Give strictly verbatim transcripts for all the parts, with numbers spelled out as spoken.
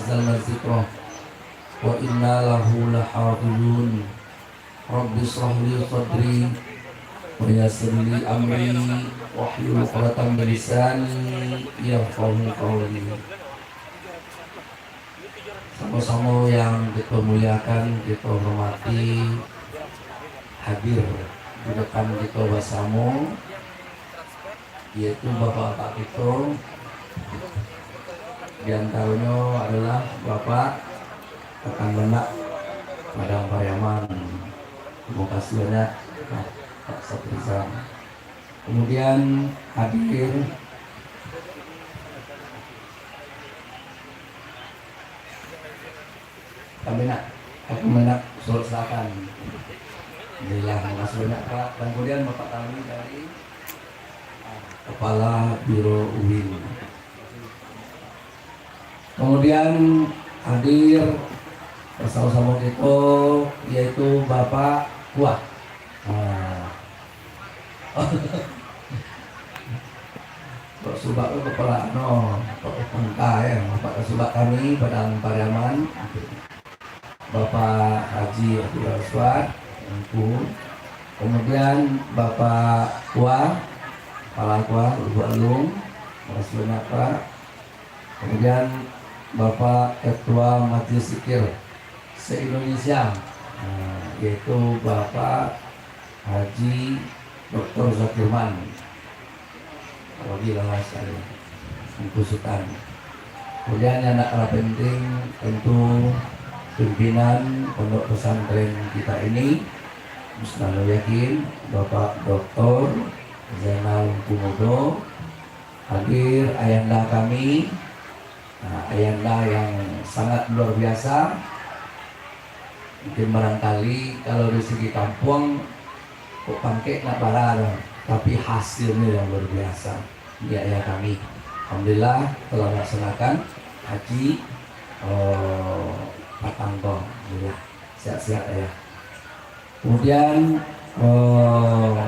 anzalna dzikra, wa inna lahu lahafizun. Rabbi shrah li sadri, wa yassir li amri, wahlul 'uqdatam min lisani yafqahu qauli. Samo-samo yang kito muliakan, kito hormati, hadir di depan kito basamo, yaitu bapak-bapak kito, di antaronyo adalah Bapak Kakang Benak Padang Pariaman. Terima kasih banyak, Pak Saprizal. Kemudian hadir Kakang Benak, Kakang Benak Sulawesi Selatan. Alhamdulillah, terima kasih banyak, Pak. Dan kemudian Bapak kami dari, ah, Kepala Biro UIN. Kemudian hadir basamo-samo kito, yaitu Bapak Kuah. Ah. Pak Subak tu kepala, no, Pak Pangka, ya, Pak Subak kami, Padang Pariaman, Bapak Haji Abdul Aswad, Ungku. Kemudian Bapak Kua, Kepala Kua, Lubuk Alung, terima kasih banyak, Pak. Kemudian Bapak Ketua Majelis Zikir se-Indonesia, nah, yaitu Bapak Haji Doktor Zakirman, Wabillahi a'lam bishawab. Ungku Sutan. Kemudian yang tak kalah penting, tentu pimpinan Pondok Pesantren kita ini, Musnadul Yakin, Bapak Doktor Zainal Ungku Mudo, hadir ayahanda kami, nah, ayahanda yang sangat luar biasa. Mungkin barangkali kalau dari segi kampuang, kok pangkek nak bara tu, tapi hasilnyo yang luar biasa. Ini ayah kami, alhamdulillah, telah melaksanakan haji, eh, patang ko. Alhamdulillah, sehat-sehat, Ayah. Kemudian, eh,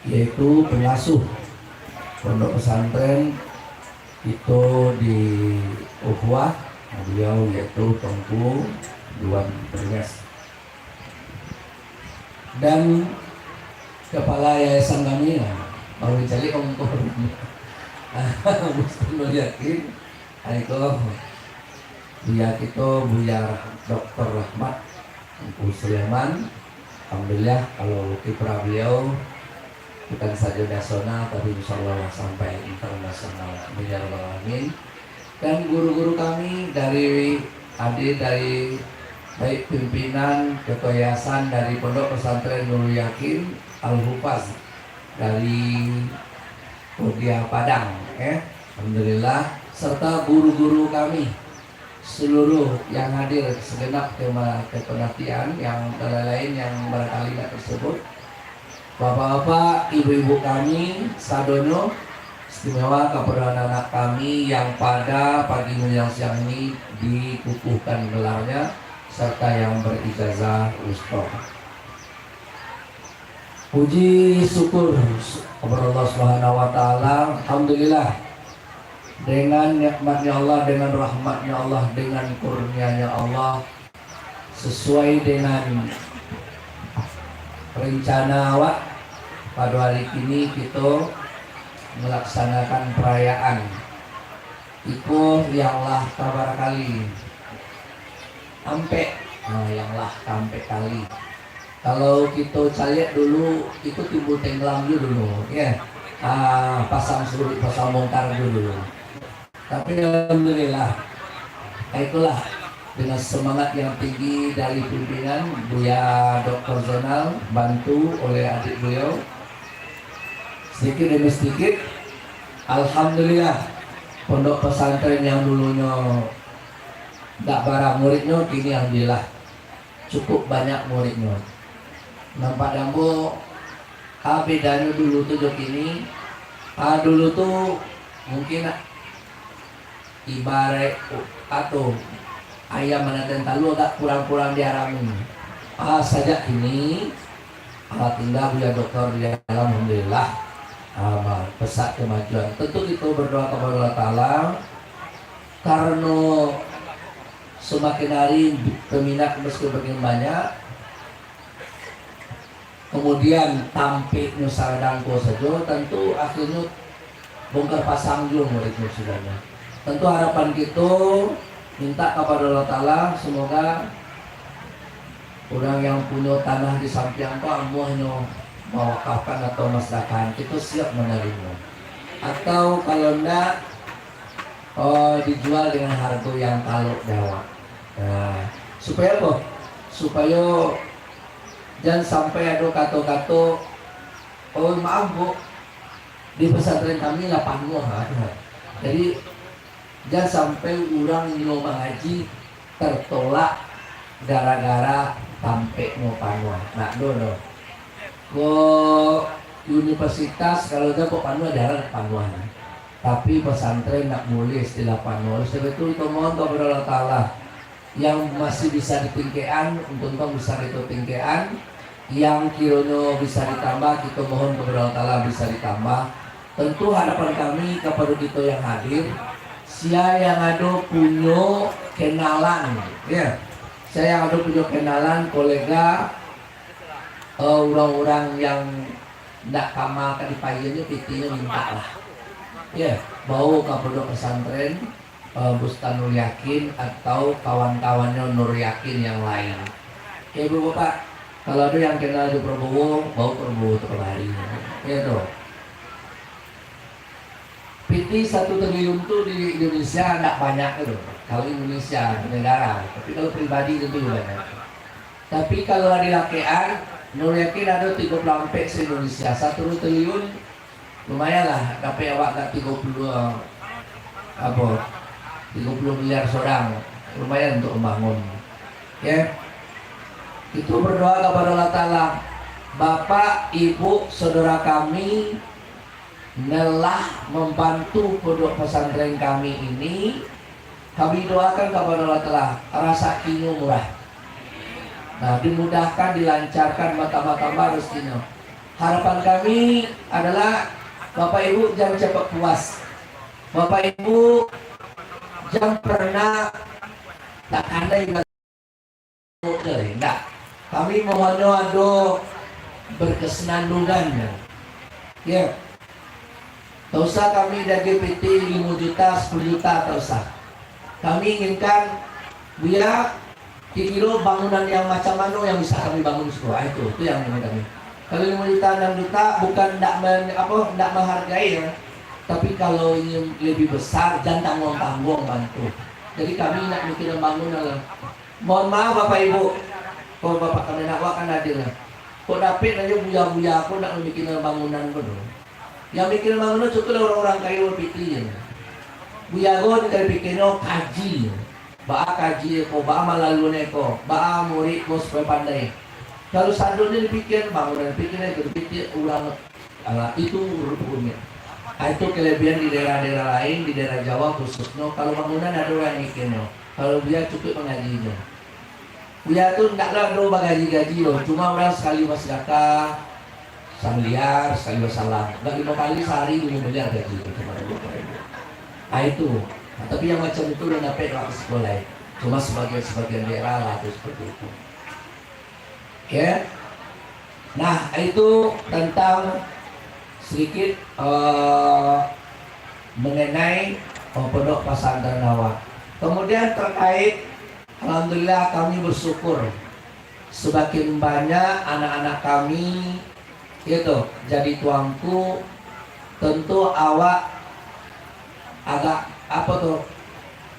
yaitu pengasuh Pondok Pesantren kito di Ukhuwah, beliau yaitu Tuanku Iwan Primes. Dan kepala yayasan kami, nah, baru caliak Ungku Musnadul Yakin, Aiko, Buya kito, Buya Doktor Rahmat Ungku Sulaiman, alhamdulillah, kalau kiprah beliau bukan sajo nasional, tapi insyaallah lah sampai internasional. Amin ya rabbal alamin. Dan guru-guru kami dari, hadir dari, baik pimpinan, ketua yayasan dari Pondok Pesantren Nurul Yakin Al-Hufaz dari Kodia Padang, eh. Alhamdulillah, serta guru-guru kami, seluruh yang hadir, segenap kema-, kepenatian, yang lain-lain yang barangkali indak tersebut. Bapak-bapak, ibu-ibu kami, sadonyo, istimewa kepada anak-anak kami yang pada pagi menjelang siang ini dikukuhkan gelarnya, serta yang berijazah wusthaq. Puji syukur kepada Allah Subhanahu wa Ta'ala. Alhamdulillah, dengan nikmatnya Allah, dengan rahmatnya Allah, dengan kurnianya Allah, sesuai dengan rencana awak, pada hari kini kito melaksanakan perayaan iko yang lah kabarapa kali? Ampek. Nah, yang lah kaampek kali. Kalau kito caliak dulu, itu timbul tenggelam juo dulu, ya. Ah, pasang surut, pasang bongkar juo dulu. Tapi alhamdulillah, itulah, dengan semangat yang tinggi dari pimpinan, Buya Doktor Zainal, bantu oleh adik beliau, sedikit demi sedikit, alhamdulillah, pondok pesantren yang dulunyo dak bara muridnyo, kini alhamdulillah, cukuik banyak muridnyo. Nampak dek ambo, a, bedanyo dulu tu jo kini. A, dulu tu mungkin ibaraik kato ayam manaden talua, agak kurang-kurang diarami. A, sajak kini, a, tingga Buya Doktor di dalam, alhamdulillah, a, ma-, pesat kemajuan. Tentu kito berdoa kepada Allah Taala, Karano samakin hari peminat makin banyak, kemudian tampeknyo sagadang ko sajo, tantu akhirnyo bongkar pasang juo muridnyo sudahnyo. Tantu harapan kito minta kapado Allah Taala, semoga urang yang punyo tanah di sampiang ko amuahnyo mawakafkan atau masadakahan, kito siap manarimo. Atau kalau ndak, eh, dijual dengan hargo yang talok di awak. Nah, supayo apo? Supayo jan sampai ado kato-kato, "Oh, maaf, Bu, di pesantren kami lah panuah," ha. Jadi, jan sampai urang nio mangaji tertolak gara-gara tampeknyo panuah. Nak do, do. Ko universitas, kalau jan kok panuah, jarang panuah. Tapi pesantren ndak buliah istilah panuah. Oleh sebab itu, kito mohon kapado Allah Taala, yang masih bisa ditingkekan, untuang bisa kito tingkekan. Yang kironyo bisa ditambah, kito mohon kapado Allah Taala bisa ditambah. Tantu harapan kami kapado kito yang hadir, sia yang ado punyo kenalan, ya. Sia yang ado punyo kenalan, kolega, eh, urang-urang yang ndak ka ma ka dipaianyo, pitinyo mintak lah. Ya, bawo ka pondok pesantren, eh, Bustanul Yakin atau kawan-kawannyo Nur Yakin yang lain. Ya, Ibu Bapak, kalau ado yang kenal di Prabowo, bawo Prabowo tu kamari. Ya, tu. Piti satu triliun tu di Indonesia ndak banyak tu. Kalau Indonesia, negara. Tapi kalau pribadi tentu banyak. Tapi kalau lah dilakekan, Nur Yakin ado tigo puluah ampek se-Indonesia. Satu triliun, lumayan lah, dapek awak ka tigo puluah, apo, tigo puluah miliar sorang. Lumayan untuk mambangun. Oke. Itu berdoa kepada Allah Taala. Bapak, Ibu, saudara kami, nan lah mambantu pondok pesantren kami ini, kami doakan kapado Allah Taala, rasakinyo murah. Nah, dimudahkan, dilancarkan, batambah-tambah rezekinyo. Harapan kami adalah Bapak Ibu jangan cepat puas. Bapak Ibu jangan pernah tak pandai. Indak. Kami mohonnyo ado berkesinambungan. Ya. Tak usah kami diagiah piti limo juta, sepuluh juta, tak usah. Kami inginkan, Buya, kiro-kiro bangunan yang macam mano yang bisa kami bangun siko? Ah, itu, itu yang ingin kami. Kalau limo juta, enam juta, bukan ndak men-, apo, ndak menghargai, ya. Tapi kalau ingin lebih besar, jangan tangguang-tangguang bantu. Jadi kami nak mikiran bangunan lah. Mohon maaf, Bapak Ibu. Kok Bapak kami nak awak kan hadir lah. Kok dapek ajo buya-buya ko nak mamikirkan bangunan ko tu. Yang mikir bangunan cukup lah urang-urang kayo bapiti je. Buya ko dipikirnyo kaji. Baa kaji ko, baa malaluan ko, baa murid ko supayo pandai. Kalau sadonyo dipikir bangunan, pikir itu, pikir urang Alah, itu ru-, rumit. Ah, itu kelebihan di daerah-daerah lain, di daerah Jawa khususnya, kalau bangunan ada orang mikirnya, kalau dia cukup mengajinyo. Dia tu ndaklah ado bagaji-gaji loh, cuma orang sekali bersedekah, samiliar, sekali bersalam. Enggak lima kali sehari, lima miliar gaji tu, cuma dua kali. Ah, itu. Nah, tapi yang macam itu udah dapat orang sekolah. Cuma sebagian-sebagian daerah lah, tu seperti itu. Oke. Nah, itu tentang sedikit, eh, mengenai, eh, pondok pesantren awak. Kemudian terkait, alhamdulillah kami bersyukur semakin banyak anak-anak kami, gitu, jadi tuanku, tentu awak agak, apo tu,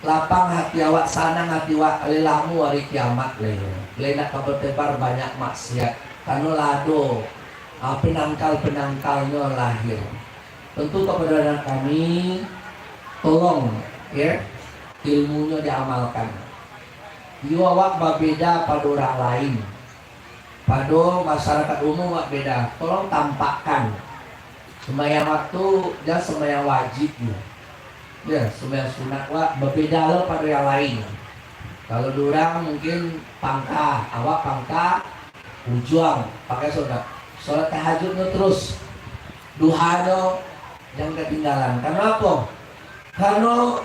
lapang hati awak, sanang hati awak, lai lamo ari kiamat lai. Lai nak ka batebar banyak maksiat, karano lah ado, ah, penangkal-penangkalnyo lahir. Tentu kapado anak kami, tolong, ya, ilmunyo diamalkan. Iyo awak babeda pado urang lain. Pado masyarakat umum awak beda. Tolong tampakkan. Sumbayang waktu, jan sumbayang wajib, yo. Yo, sumbayang sunat awak babeda lo pado yang lain. Kalau di urang mungkin pangka, awak pangka ujuang, pakai sunat. Salat tahajudnyo terus, duhanyo jan katinggalan. Karano apo? Karano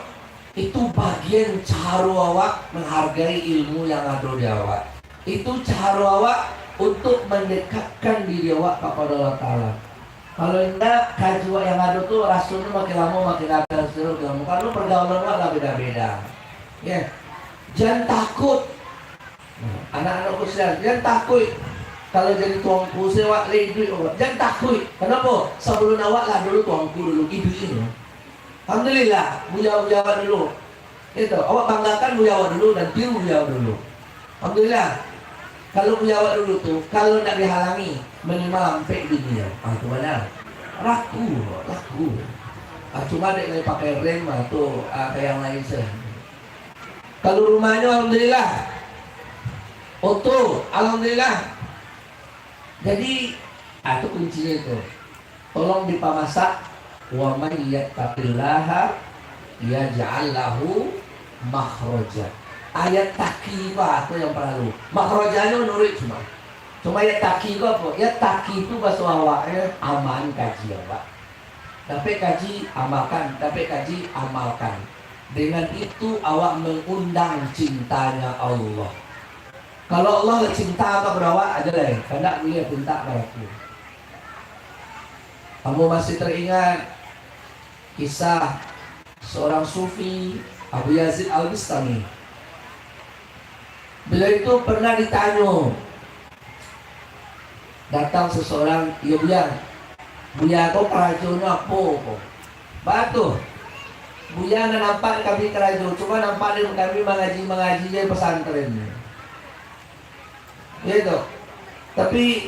Itu bagian caro awak menghargai ilmu yang ado di awak. Itu caro awak untuk mendekatkan diri awak kepada Allah Ta'ala. Kalau indak, kaji awak yang ado tu rasonyo makin lamo makin ado, rasonyo makin lamo. Karena pergaulan awak lah beda-beda. Ya. Jan takut. Nah, anak-anak Kristen, jan takuik. Kalau jadi tuanku, se awak lai iduik awak. Jan takuik. Kenapa? Sebelum awak lah dulu tuanku dulu, iduik ini. Alhamdulillah, buya-buya awak dulu. Itu, awak banggakan buya awak dulu dan tiru buya awak dulu. Alhamdulillah. Kalau buya awak dulu tu, kalau nak dihalangi, minimal ampek bini ya. Ah, tu bana. Laku, laku. Ah, cuma dek lai pakai rem, ah, tu, ah, ka yang lain se. Kalau rumahnyo, alhamdulillah. Oto, alhamdulillah. Jadi, ah, tu kuncinyo itu. Tolong dipamasak. "Wa may yattaqillaha yaj'al lahu makhraja." Ayat taki ko tu yang paralu. Makhrajanyo nuruik cuma. Cuma ayat taki ko apo? Ayat taki tu baso awaknyo aman kaji awak. Dapek kaji, amalkan. Dapek kaji, amalkan. Dengan itu awak mengundang cintanya Allah. Kalau Allah lah cinta ka barawa aja lai, kandak buliah pintak baraku. Ambo masih teringat kisah seorang sufi, Abu Yazid Al-Bistami. Beliau itu pernah ditanyo, datang seseorang, "Iyo Buya, Buya ko karajonyo apo ko?" "Batua, Buya nan nampak kami karajo, cuma nampak dek kami mangaji-mangaji je pesantren." Iyo tu. Tapi,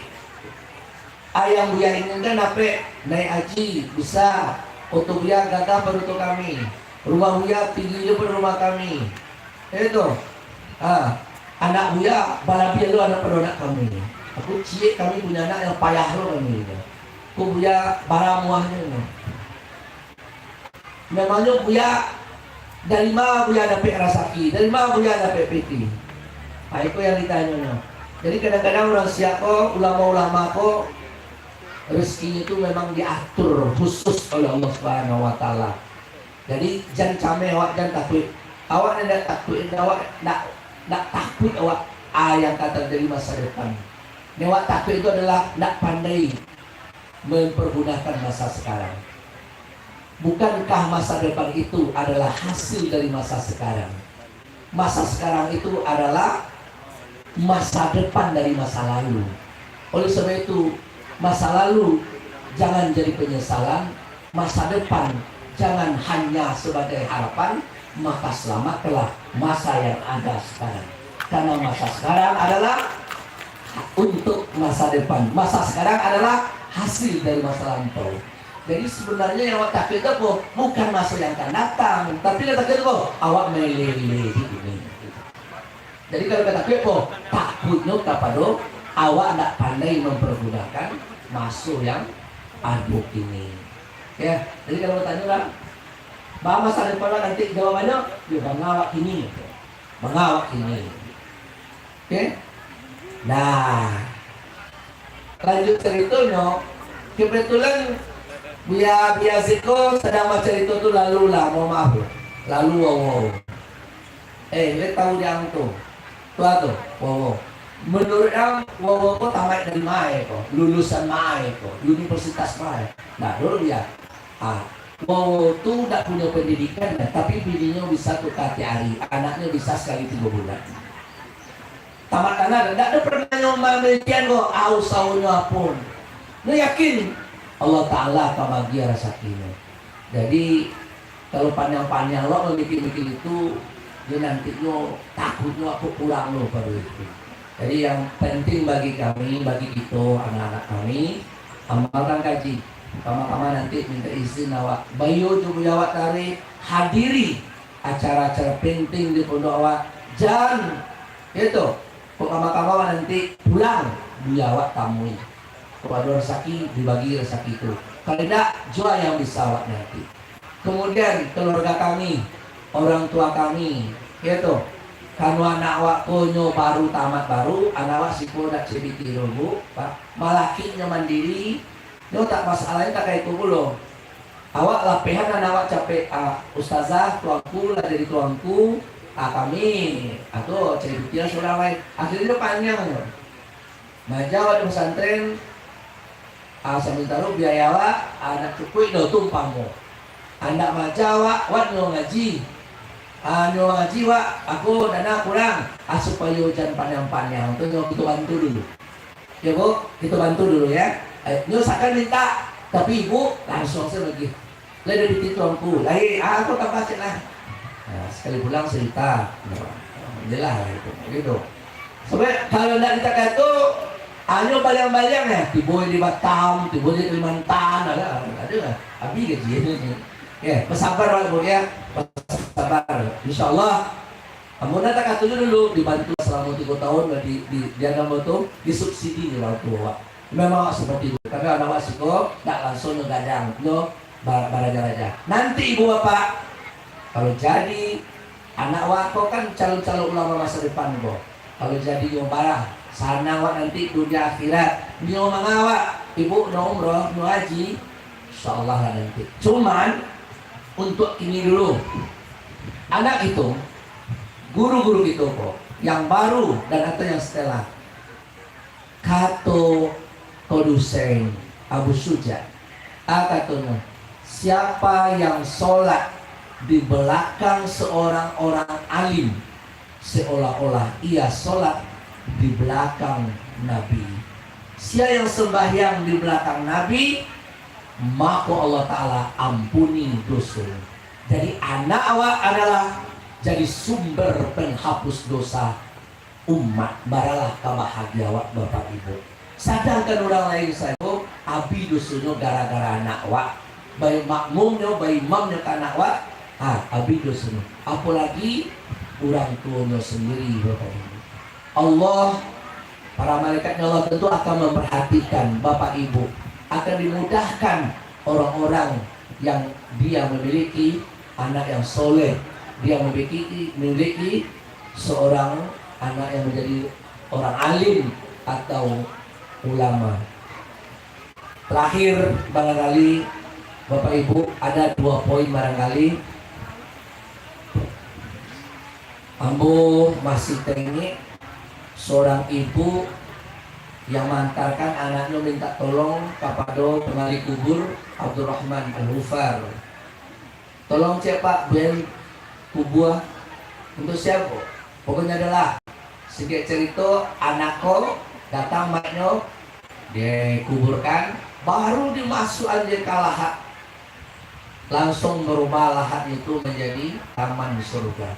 a yang Buya inginkan dapek, naik haji, bisa, oto Buya gagah pado oto kami, rumah Buya tinggi jo pado rumah kami. Iyo tu. Ha, anak Buya balabiah lo anak pado anak kami. Aku ciek kami punyo anak yang payah lo kami. Ko Buya baramuahnyo. Memanyo Buya, dari ma Buya dapek rasaki? Dari ma Buya dapek piti? Ha, iko yang ditanyonyo. Jadi kadang-kadang urang siak ko, ulama-ulama ko, rezekinyo tu memang diatur khusus oleh Allah Subhanahu Wa Taala. Jadi jan cameh awak, jan takuik. Awak nan dak takuik, awak dak, dak takuik awak, a yang ka terjadi masa depan. Nan awak takuik itu adalah dak pandai mempergunakan masa sekarang. Bukankah masa depan itu adalah hasil dari masa sekarang? Masa sekarang itu adalah masa depan dari masa lalu. Oleh sebab itu, masa lalu jangan jadi penyesalan, masa depan jangan hanya sebagai harapan, maka selamatkanlah masa yang ada sekarang. Karena masa sekarang adalah untuk masa depan. Masa sekarang adalah hasil dari masa lampau. Jadi sebenarnya yang awak takuik tu apa? Bukan masa yang akan datang, tapi yang takuik tu apa? Awak melele di ini. Jadi kalau ka takuik apa? Takuiknyo kapado awak ndak pandai mempergunakan maso yang ado kini. Ya, jadi kalau batanyo lah, ba masa depan lah nanti jawabannyo, yo bangawak kini. Bangawak kini. Oke? Nah, lanjut caritonyo, kebetulan Buya, Buya Ziko sadang bacarito tu lalu lah, mohon maaf, lalu wowo. Eh, le tahu di ang tu? Tu a tu, wowo. Menurut ang, wowo ko tamaik dari ma ko? Lulusan ma ko? Universitas ma? Nah, dulu ya. Ah, wowo tu ndak punyo pendidikan, tapi bininyo bisa tukar tiari, anaknyo bisa sakali tigo bulan. Tamat tanah, ndak ado pernah nyo mamilikian ko, a usahonyo apo. Nyo yakin, Allah Ta'ala ka bagi rasakinyo. Jadi, kalau panjang-panjang lo mamikir-mikir itu, yo nantinyo takuiknyo apo kurang lo pado itu. Jadi, yang penting bagi kami, bagi kito, anak-anak kami, amalkan kaji. Kama-kama nanti minta izin awak. Bayo jo buya awak tadi hadiri acara-acara penting di pondok awak. Jan, itu, kok kama-kama awak nanti pulang, buya awak tamui. Kok ado rasaki, dibagi rasaki tu. Kalau indak, jua yang bisa awak nanti. Kemudian, keluarga kami, orang tua kami, ya tu. Kanu anak awak ko nyo baru tamat baru, anak awak siko dak cebiti dulu, Pak. Malaki nyo mandiri, nyo tak masalah, tak kayak itu pulo. Awak lapehan anak awak capek, ah, ustazah, tuanku, lah jadi tuanku, ah, kami, ah, tu cari pikia surang lai. Akhirnyo panjang tu. Maja awak di pesantren, ah, samantaro biaya awak, ah, nak cukuik doh tu umpamo. Andak maja awak, wak nyo ngaji. Ah, nyo ngaji wak, aku dana kurang. Ah, supayo jan paniang-paniang tu nyo kito bantu dulu. Ya, Bu, kito bantu dulu ya. Eh, nyo sakan minta, tapi Ibu langsuang sajo bagi. Lai dari itu tuanku, lai, ah, aku tambah cek lah. Nah, sakali pulang sajuta. Nah, alhamdulillah lah itu, gitu. Sabab kalau ndak ditakah tu, ah, nyo baliang-baliang ya, tibo di Batam, tibo di Kalimantan, ada, ada lah. Habis gaji. Ya, basabar lah, Bu, ya. Basabar. InsyaAllah, amun ndak takah tu dulu, dibantu salamo tigo tahun lah di, di, di anu tu, disubsidi lah tu awak. Memang awak seperti itu. Tapi anak awak siko, ndak langsuang nyo gadang, nyo ba-, baraja-raja. Nanti ibu bapak, kalau jadi, anak awak ko kan calon-calon ulama masa depan ko. Kalau jadi nyo barah, sanang awak nanti dunia akhirat. Nyo manga awak, ibu nyo umroh, nyo haji, insyaallah lah nanti. Cuman, untuk kini dulu, anak itu, guru-guru itu ko, yang baru dan atau yang setelah, kato Kodusain Abu Syuja, a katonyo, siapa yang sholat di belakang seorang orang alim, seolah-olah ia sholat di belakang Nabi. Sia yang sembahyang di belakang Nabi, mako Allah Ta'ala ampuni doso. Jadi anak awak adalah jadi sumber penghapus dosa umat, baralah ka bahagia awak, Bapak Ibu. Sadangkan urang lain sajo, abih dosonyo gara-gara anak awak. Baik makmumnyo, baik imamnyo ka anak awak, ha, abih dosonyo. Apolagi urang tuonyo sandiri, Bapak Ibu. Allah, para malaikatnya Allah tentu akan memperhatikan Bapak Ibu. Akan dimudahkan orang-orang yang dia memiliki anak yang soleh, dia memiliki, memiliki seorang anak yang menjadi orang alim atau ulama. Terakhir, barangkali Bapak Ibu ada dua poin barangkali. Ambo masih teringat seorang ibu yang mengantarkan anaknya minta tolong kepada penggali kubur Abdurrahman Al-Ghufar. "Tolong cek, Pak, bulian kubua." "Untuk siapa?" "Pokoknya adalah." Singkat cerita, anak ko datang, matnyo dikuburkan, baru dimasukan je ka lahat. Langsung berubah lahat itu menjadi taman surga.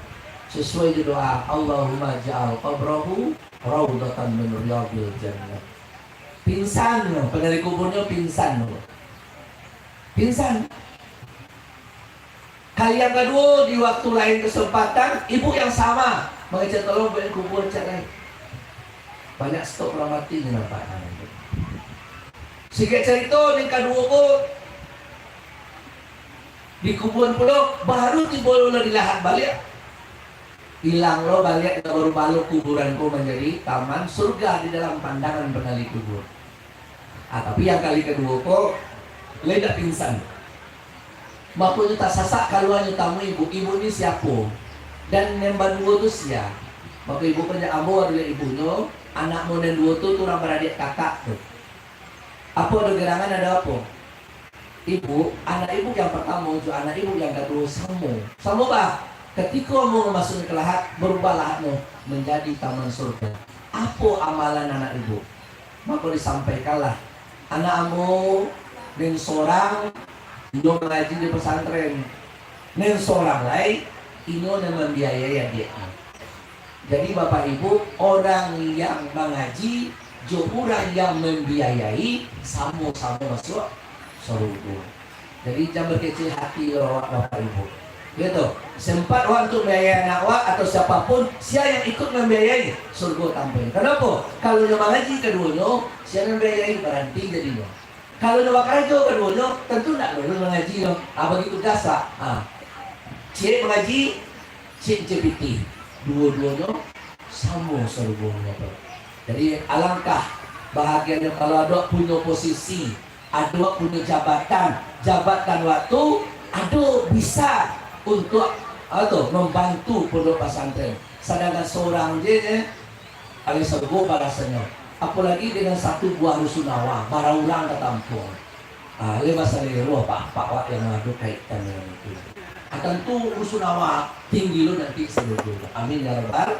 Sesuai je doa, "Allahumma ja'al qabrahu raudatan min riyadil jannah." Pingsan, penggali kuburnya pingsan. Pingsan. Kali yang kedua, di waktu lain kesempatan, ibu yang sama mangecek, "Tolong buat kubur cek lain." Banyak stok urang mati ni nampak. Singkat cerita, yang kedua ko dikuburan pulo, baru tibo lo di lahat baliak. Ilang lo baliak, baru balo kuburan ko menjadi taman surga di dalam pandangan penggali kubur. Ah, tapi yang kali kedua ko, lai dak pingsan. Mako nyo tasasak, kaluanyo tamui ibu, "Ibu ni siapo? Dan nan baduo tu sia?" Mako ibu ko, "Ambo adalah ibunyo, anakmu nan duo tu, tu urang baradiak kakak tu." "Apo ado gerangan, ado apo?" "Ibu, anak ibu yang pertama jo anak ibu yang kedua samo." "Samo, bah. Ketika ambo mamasuaknyo ka lahat, berubah lahatnyo menjadi taman surga." "Apo amalan anak ibu?" Mako disampaikanlah, "Anak ambo nan sorang, inyo mangaji di pesantren. Nan sorang lai, inyo nan mambiayai adiaknyo." Jadi, Bapak Ibu, orang yang mangaji jo urang yang mambiayai samo-samo masuak sarugo. Jadi, jan bakecil hati awak, Bapak Ibu. Gitu. Sempat awak untuk mambiayai anak awak atau siapapun, sia yang ikut mambiayai, surgo tampuinyo. Kenapa? Kalau nyo mangaji kaduonyo, sia mambiayai, baranti jadinyo. Kalau nyo bakarajo kaduonyo, tantu ndak lulus mangaji nyo. Ah, bagi tugas, Pak. Ah. Ciek mangaji, ciek pitih. Duo-duonyo samo sarugonyo tu. Jadi, alangkah bahagianyo kalau ado punyo posisi, ado punyo jabatan, jabat dan waktu, ado bisa untuak, ah, tu, mambantu pondok pasantren. Sadangkan sorang je, eh, alai sarugo balasannyo. Apolagi dengan satu buah rusunawa, bara urang ka tampuang. Ah, lai basaleruah apak-apak wak yang ado kaitan dengan itu. Ah, tantu rusunawa tinggi lo nanti sadojo. Amin ya rabbal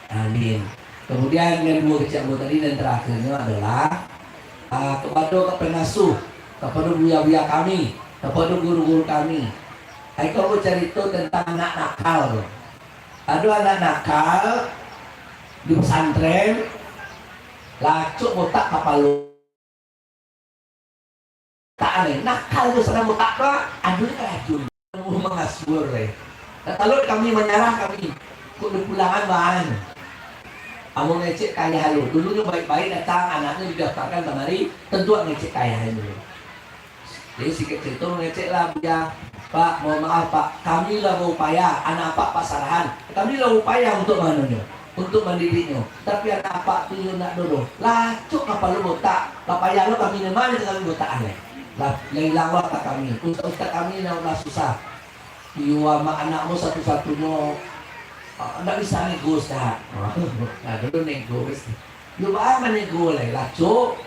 alamin. Kemudian yang duo kecek ambo tadi, dan terakhirnyo adalah, ah, kepada pengasuh, kepada buya-buya kami, kepada guru-guru kami. Ai ko ambo carito tentang anak nakal tu. Ado anak nakal di pesantren, lacok botak kapalo. Tak aneh, nakal tu sadang botak tu, aduh, aduh, mangasuah, eh. Nah, kalau kami manyarah, kami, kok dipulangan, bang? Ambo ngecek ka ayah lu. Dulunyo baik-baik datang, anaknyo didaftarkan kamari, tentu ngecek ka ayah dulu. Jadi, singkat cerita, mangecek lah, buya, "Pak, mohon maaf, Pak. Kami lah baupaya, anak Apak, Pak Sarahan. Kami lah baupaya untuk manunyo, untuk mandidiknyo. Tapi anak Apak tu yo nak dodo. Lacok kapalo botak. Lah payah lo kami ni, mano kami botak aneh. Lah, lah ilang lo ata kami. Ustaz-ustaz kami nak lah susah. Iyo, amak anak mo satu-satunyo, ah, ndak bisa nego, Ustaz." Nah, dulu nego, Ustaz. Yo, baa manego lai, lacok.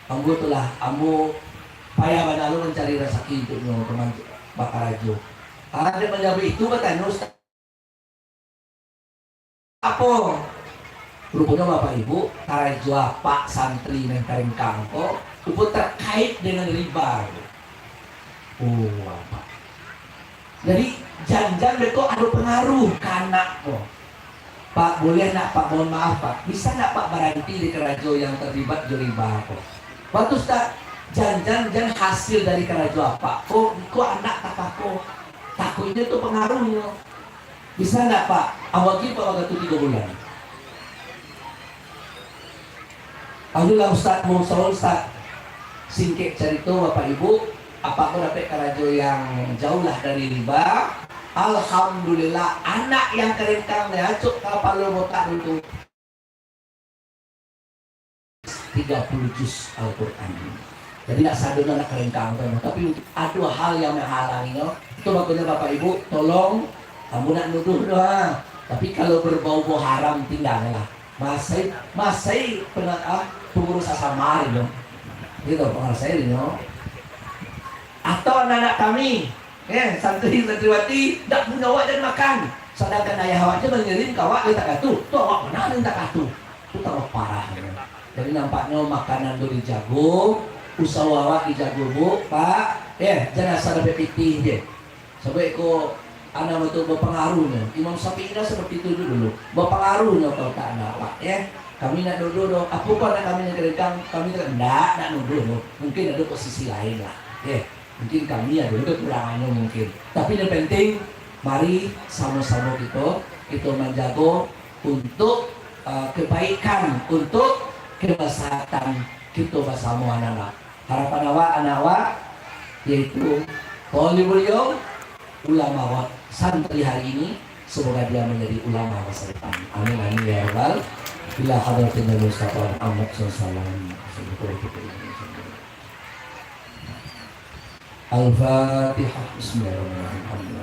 Ambo tu lah, ambo payah bana lo mancari rasaki untuak nyo, teman bakarajo. Ah, dek manjawaik itu, batanyo, "Ustaz, apo?" Ruponyo, Bapak Ibu, karajo apak santri nan karengkang ko, rupo terkait dengan riba. Oh, apak. Jadi, jan-jan beko ado pangaruh ka anak ko. "Pak, boleh ndak, Pak? Mohon maaf, Pak. Bisa ndak, Pak, baranti di karajo yang terlibat jo riba ko?" Waktu Ustaz, jan-jan, jan hasil dari karajo apak ko, iko anak takah ko. Takuiknyo tu pangaruhnyo. "Bisa ndak, Pak? Awak gi, Pak, wakatu tigo bulan." Alhamdulillah, Ustaz, Ustaz, singkek carito, Bapak Ibu, apak ko dapek karajo yang jauh lah dari riba. Alhamdulillah, anak yang karengkang ni, acok kapalo botak tu, tiga puluh juz Al-Quran. Jadi, ndak sadonyo anak karengkang tu, tapi ado hal yang menghalanginyo. Itu makonyo, Bapak Ibu, tolong, ambo ndak nuduh doh, ha. Tapi kalau berbau-bau haram, tinggalkanlah. Masai, masai pengurus asrama inyo. Gitu, pengurus saya inyo. Atau anak-anak kami, eh, santri-santriwati, ndak punyo awak jan makan. Sadangkan ayah awak je mangirim ka awak, lai takah tu. Tu awak ma nan takah tu. Tu tambah parah. Jadi nampaknyo makanan tu dijago, usaho awak dijago, Bu, Pak. Eh, jan asa dapek pitih je. Sabab ko, anak tu bapangaruhnyo. Imam Syafi'i lah seperti itu dulu. Bapangaruhnyo ka utak anak awak, ya. Kami ndak nuduh doh. Apo ko anak kami nan karengkang, kami tu ndak, ndak nuduh doh. Mungkin ado posisi lain lah. Ya, mungkin kami ado kekurangannya mungkin. Tapi yang penting, mari samo-samo kito, kito manjago untuk, eh, kebaikan, untuk kemaslahatan kito basamo anak-anak. Harapan awak, anak awak, yaitu thalibul yaum, ulama awak, santri hari ini, semoga dia menjadi ulama masa depan. Amin, amin, ya rabbal. Ila hadratin Nabi Mustafa Muhammad sallallahu alaihi wasallam. Al-Fatihah. Bismillahirrahmanirrahim.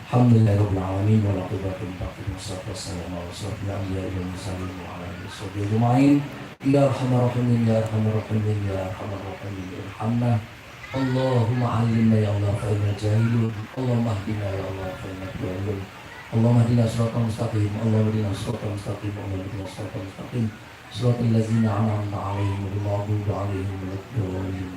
Alhamdulillahirabbil alamin, wal aqibatu lil muttaqin, wassalatu wassalamu ala asyrafil anbiya'i wal mursalin wa ala alihi wasahbihi ajma'in. Ya arhamar rahimin, ya arhamar rahimin, ya arhamar rahimin, irhamna. Allahumma allimna ya Allah fa inna jahilun. Allahumma ahdina ya Allah fa inna jahilun. Allahumma ahdina siratal mustaqim. Allahumma ahdina siratal mustaqim. Allahumma ahdina siratal mustaqim. Siratal ladzina an'amta 'alaihim ghairil maghdubi 'alaihim waladdallin.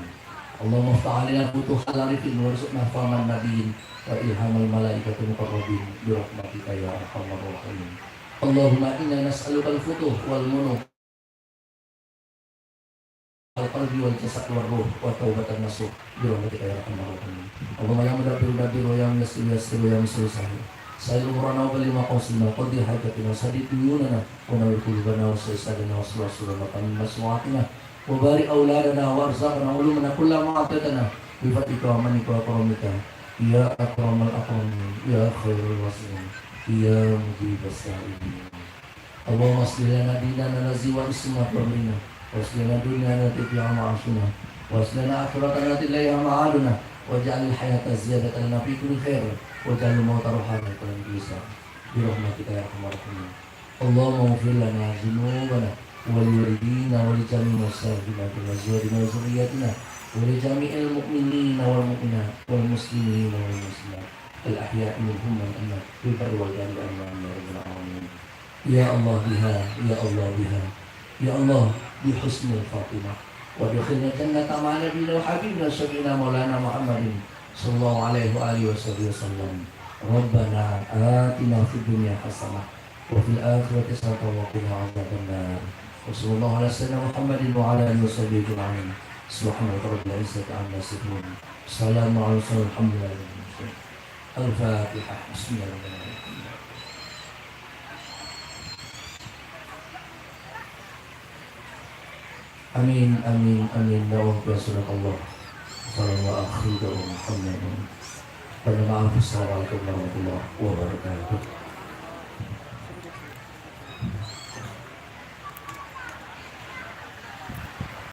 Allahumma iftah 'alaina futuhal arifin warzuqna fahman nabiyyin wa ilhamal malaikatil muqarrabin bi rahmatika ya arhamar rahimin. Allahumma inna nas'alukal futuh wal munuh wal qalbi wal jasad war ruh wa taubatan nasuh bi rahmatika ya arhamar rahimin. Allahumma ya mudabbiru dabbir wa ya muyassiru yassir wa ya musiru sahil. Sahil umurana wa balligh maqasidana wa qadhi hajatina wa sadid duyunana wa nawwir qulubana wa sayyid sadana wa sulasulana wa tamim masuatina wa barik auladana wa arzaqana wa ulumana kullama a'taitana bi fadlika wa manika wa karamika ya akramal akramin ya khairal wasi'in ya mujibas sa'ilin. اللهم أصلح لنا ديننا الذي هو عصمة أمرنا، وأصلح لنا دنيانا التي فيها معاشنا، وأصلح لنا آخرتنا التي إليها معادنا، واجعل الحياة زيادة لنا في كل خير، واجعل الموت راحة لنا من كل شر، برحمتك يا أرحم الراحمين. اللهم اغفر لنا ذنوبنا ولوالدينا ولجميع المسلمين في أزواجنا وذرياتنا ولجميع المؤمنين والمؤمنات والمسلمين والمسلمات الأحياء منهم والأموات في البر والبحر بأموالنا يا رب العالمين. يا الله بها، يا الله بها، يا الله بحسن الخاتمة، وأدخلنا الجنة مع نبينا وحبيبنا وشفيعنا مولانا محمد صلى الله عليه وآله وصحبه وسلم. ربنا آتنا في الدنيا حسنة وفي الآخرة حسنة وقنا عذاب النار. وصلى الله على سيدنا محمد وعلى آله وصحبه أجمعين. سبحان ربك رب العزة عما يصفون. سلام على المرسلين والحمد لله رب العالمين. الفاتحة. بسم الله الرحمن الرحيم. Amin, amin, amin. Ya Allah, ya Rasulullah. Salam wa akhir da'wana alhamdulillah. Pada maaf, Assalamualaikum warahmatullahi wabarakatuh.